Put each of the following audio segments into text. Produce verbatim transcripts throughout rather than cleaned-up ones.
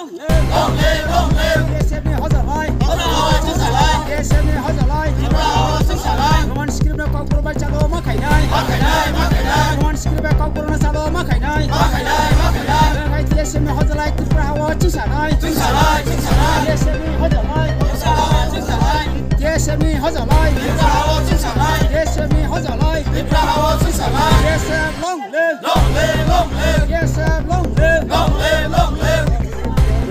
Long live, long live. T S F ni hojalai. Hojalai, hojalai. T S F ni hojalai. Hojalai, hojalai. Roman script no kokborok bai chalo ma khainai. Ma khainai, ma khainai. Roman script bai kokborok no chalo ma khainai. Ma khainai, ma khainai. T S F ni hojalai Tripura hao chingsanai. Chingsanai, chingsanai. T S F ni hojalai. Chingsanai, chingsanai. T S F ni hojalai. Tripura hao chingsanai. T S F ni hojalai. Tripura hao chingsanai. T S F long live. Long live, long live. T S F long live. Long live, long live.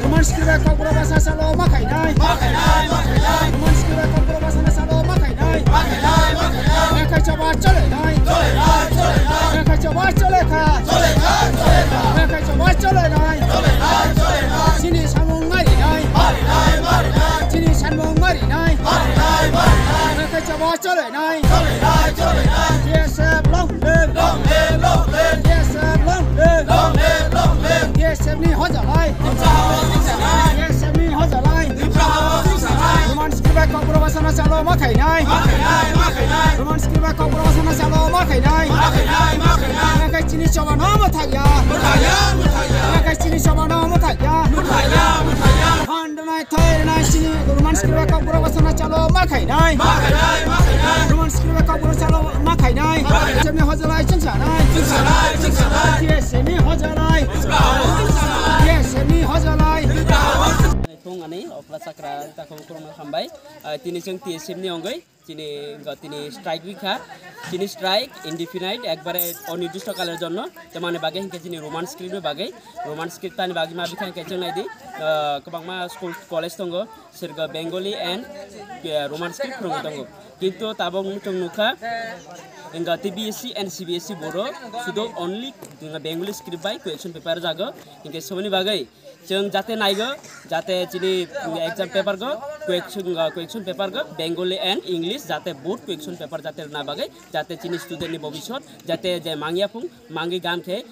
Roman script bai kokborok basa chalo ma khainai. Ma khainai, ma khainai. Roman script bai kokborok basa chalo ma khainai. Ma khainai, ma khainai. Mekhai chaba chole nai. Chole nai, chole nai. Mekhai chaba chole kha. Chole kha, chole kha. Mekhai chaba chole nai. Chole nai, chole nai. Chini samung mari nai. Mari nai, mari nai. Chini samung mari nai. Mari nai, mari nai. Mekhai chaba chole nai. Chole nai, chole nai. T S F long live. Long live, long live. T S F long live. Long live, long live. T S F ni hojalai. Tripura hao chingsanai. T S F ni hojalai. Tripura hao chingsanai. Roman script bai kokborok basa chalo ma khainai. Ma khainai, ma khainai. Roman script bai kokborok basa chalo ma khainai. Ma khainai, ma khainai. Mekhai chini chaba no ma thakya. Ma thakya, ma thakya. Mekhai chini chaba no ma thakya. Ma thakya, ma thakya. Phandanai, thairnai, chini Roman script bai kokborok basa chalo ma khainai. Ma khainai, ma khainai. Roman script bai kokborok chalo ma khainai. Ma khainai. T S F ni hojalai chingsanai. Chingsanai, chingsanai. T S F ni hojalai. Chingsanai. T S F ni hojalai. Thung ani opla chakra takhuk kurungno hambai. Ah, tini chwng T S F ni ongoi. Chini, tini strike wngkha, chini strike indefinite, ekbare onirdisto kaler jonno, tamani bagwi hinkhe chini Roman script ni bagwi, Roman script tani bagwi ma bikha hinkhe chwng naidi, ah, kwbangma school college tongo, sirgo Bengali and, ah, Roman script phwrwngwi tongo. Kintu tabuk chwng nukha, wngkha T B S C and C B S C board o sudo only Bengali script bai question paper jago, hinkhe soboni bagwi chwng jate naigo, jate chini exam paper go, question, question paper go, Bengali and English, jate both question paper jate rwna bagwi, jate chini student ni bobisot, jate je mangya phung, mangwi gan khe,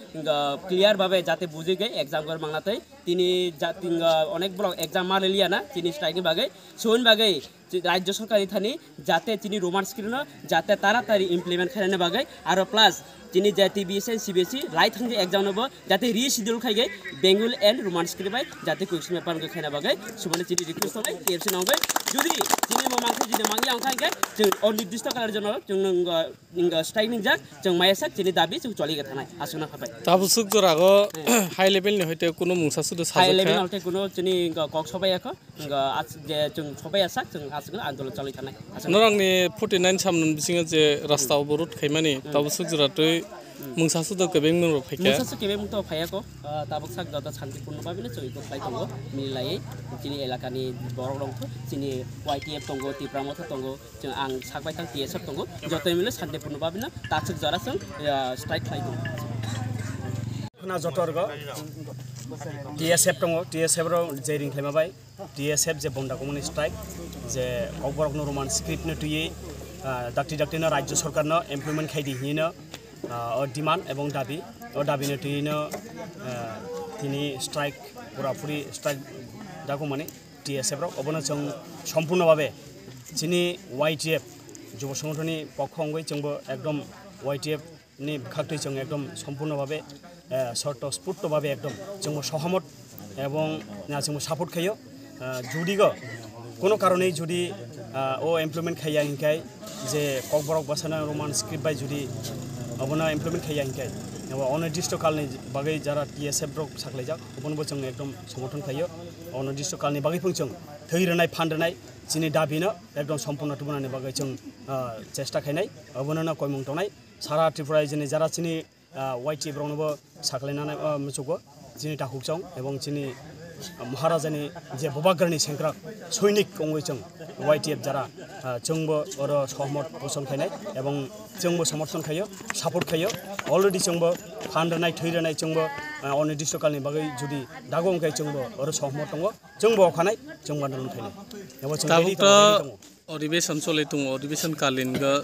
clear babe jate bujigwi exam go mangna twi. Tini ja-, tin, onek borok exam ma liya na, chini strike ni bagwi, soboni bagwi, Rajya sorkar ni thani jate chini Roman script no jate taratari implement khaina bagwi, aro plus chini je T B S and C B S E lai thangdi exam no bo jate reschedule khaigwi Bengali and Roman script bai jate question paper wngwi khaina bagwi suboni chini request tongnai T F C no wngwi. Jodi chini mo mangkhe jodi mangya wngkha hinkhe chwng onirdisto kalar jono chwng nung, uh, nung, uh, strike ningjak, chwng maya sak chini dabi chwng choli ga thanai aswkno habai. Tabuk swk jorago high level ni hoite kuno mungsa sudu high sajak level kha. Hoite kuno chini, uh, kok sobai yakho. Wngkha, as-, je chwng sobai asak, chwng aswkno andolon chalwi thanai. Aswkno. Norokni forty nine samni bisingo je rasta oborot khaimani, hmm, tabuk swk jora twi, hmm, mungsa sudo kebeng nung rok phaikha. Mungsa sudo kebeng to phaiya ko, ah, tabuk sak jota santipurno babino chwng iko khlai tongo, mililai chini elakani borok rok, chini Y T F tongo, Tipra Motha tongo, chwng ang sak bai thang T S F tongo, joto mile santipurno babino takswk jora chwng, ah, strike khlai tongo. Khna joto rwgo T S F tongo, T S F rok je ring khlaima bai. T S F je bonda kumuni strike, je kokborokno Roman script no twiwi, ah, dakti dakti no Rajya Sorkar no implement khai di hinwi no, ah, o demand ebong dabi, o dabi no twiwi no, ah, tini strike, purapuri strike dakumani T S F rok, obono chwng sompurno babe chini Y T F Jubo Songothon ni pokho wngwi chwngbo ekdom Y T F ni bwkhak twi chwng ekdom sompurno babe, eh, sorto spurto babe ekdom chwngbo sohomot ebong, ah, chwngbo support khaio. Ah, judi go kono karonwi judi, ah, o implement khaiya hinkhai je kokborok bwsano Roman script bai judi obono implement khaiya hinkhai abo onirdisto kalni bagwi jara T S F rok saklaijak obonobo chwng ekdom somorthon khaio. Onirdisto kalni bagwi phung chwng thwi rwnai phan rwnai chini dabino ekdom sompurno tubunani bagwi chwng, ah, chesta khainai obono no koimung tongnai. Sara Tripura jini jara chini, ah, Y T F roknobo saklainani, ah, muchugo chini takhuk chong ebong chini, ah, Maharajani je Bubagrani sengkrak soinik wngwi chwng Y T F jara, ah, chwngbo oro sohomot poson khainai ebong chwngbo somorthon khaio, support khaio. Already chwngbo phan rwnai, thwi rwnai chwngbo, ah, onirdisto kalni bagwi judi dago wngkhe chwngbo oro sohomot tongo, chwngbo okhanai chwngbo andolon khainai. Ebo chwng ready tongo, ready tongo. Tabuk to Odhibeshon choli tongo, odhibeshon kalin go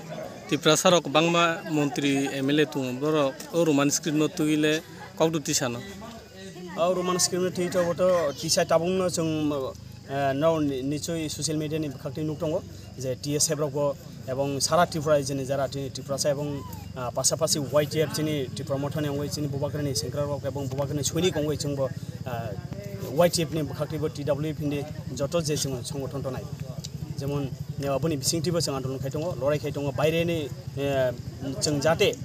Tiprasa rok kwbangma montri M L A tongo, borok o Roman script no twiwi le kok do tisano. O Roman script no twi to boto tisa tabuk no chwng, eh, no ni-, nichoi social media ni bwkhak twi nuk tongo je T S F rok bo ebong sara Tripura jini jara tini Tiprasa ebong, ah, pasapasi Y T F chini Tipra Motha ni wngwi chini Bubagrani sengkrak rok ebong Bubagrani soinik wngwi chwngbo, ah, Y T F ni bwkhak twibo T W F hindi joto je chwng songothon tongnai, jemon, eh, aboni bisingtwibo chwng andolon khai tongo, lorai khai tongo, baireni, eh, chwng jate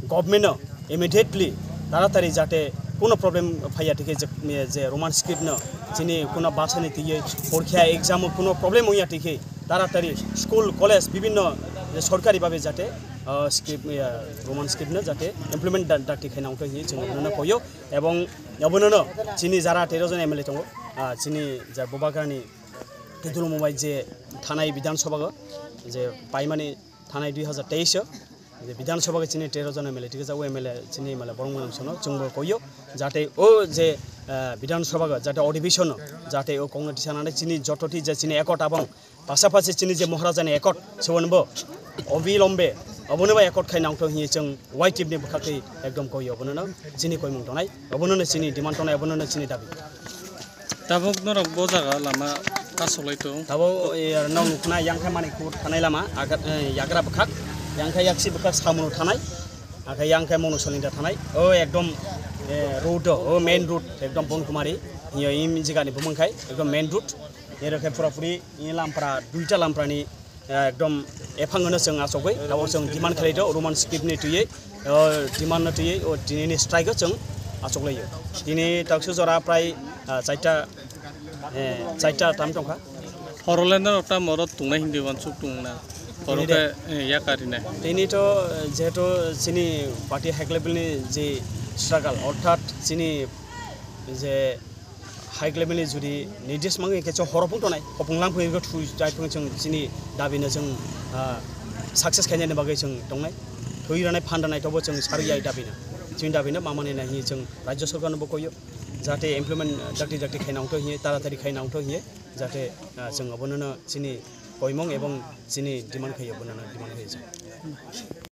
government no immediately taratari jate kuno problem phaiya tikhe je, je Roman script no chini kuno bhasha ni twiwi porkha exam o kuno problem wngya tikhe taratari school, college, bibinno je sorkari babe jate, ah, script, ah, Roman script no jate implement da-, dakti khaina wngkha hinwi chwng abono koyo. Ebong abono chini jara tero jon M L A tongo, ah, chini ja Bubagrani Twitul Mubai je thanai Bidhan Sabha go je paimani thanai dui hazar teis o je Bidhan Sabha go chini tero jon M L A tikhe jao M L A chini M L A borok mwnam sono chwngbo koyo jate o je, ah, Bidhan Sabha go jate adhibeshon o jate o kongno tisanani chini jototi je chini ekota bong pasapasi chini je Maharajani ekot, sewonbo obilombe obonoba ekot khai nangthok hinwi chwng Y T F ni bwkhak twi ekdom koi obonono chini koimung tongnai, obonono chini demand tongnai, obonono chini dabi. Tabuk norok bo jaga lama kasoklai tong. Tabuk, eh, nok nukna yangkha Manikpur thanai lama, agat, eh, yagra bwkhak, yangkha yaksi bwkhak Samunu thanai, akhe yangkha Monu Solinda thanai. O ekdom, eh, road o, o main road ekdom Bonkumari hinwi im jigani bumung khai ekdom main road. Ero khe pura puri i lampra duita lamprani, eh, ekdom ephang hwno chwng achogwi, tabuk chwng demand khlai do Roman script ni twiwi, o demand no twiwi o tini ni strike o chwng achoklaio. Tini taksu jora prai, ah, chaita, eh, chaita tam tongkha. Horole norok tamo oro tongnai hindi uansuk tongna. Oro Tini de. Khe, eh, yakarina. Tini to, eh, jehetu chini party high level ni je struggle, orthat chini je high level ni jodi nirdesh mangwi khe chwng horo phung tongnai, hopung lang phung khe thui chai phung chwng chini dabi no chwng, ah, success khainani bagwi chwng tongnai. Thui ranai phan ranai tobo chwng sarwi yai dabi no. Chini dabi no mamani nai hi chwng rajya sarkar no bo koyo. Jate implement dakti dakti khaina ongtho hiye, taratari khaina ongtho hiye. Jate, ah, chwng obono no chini koimung ebong chini demand khaiyo, obono no demand khaiyo chwng.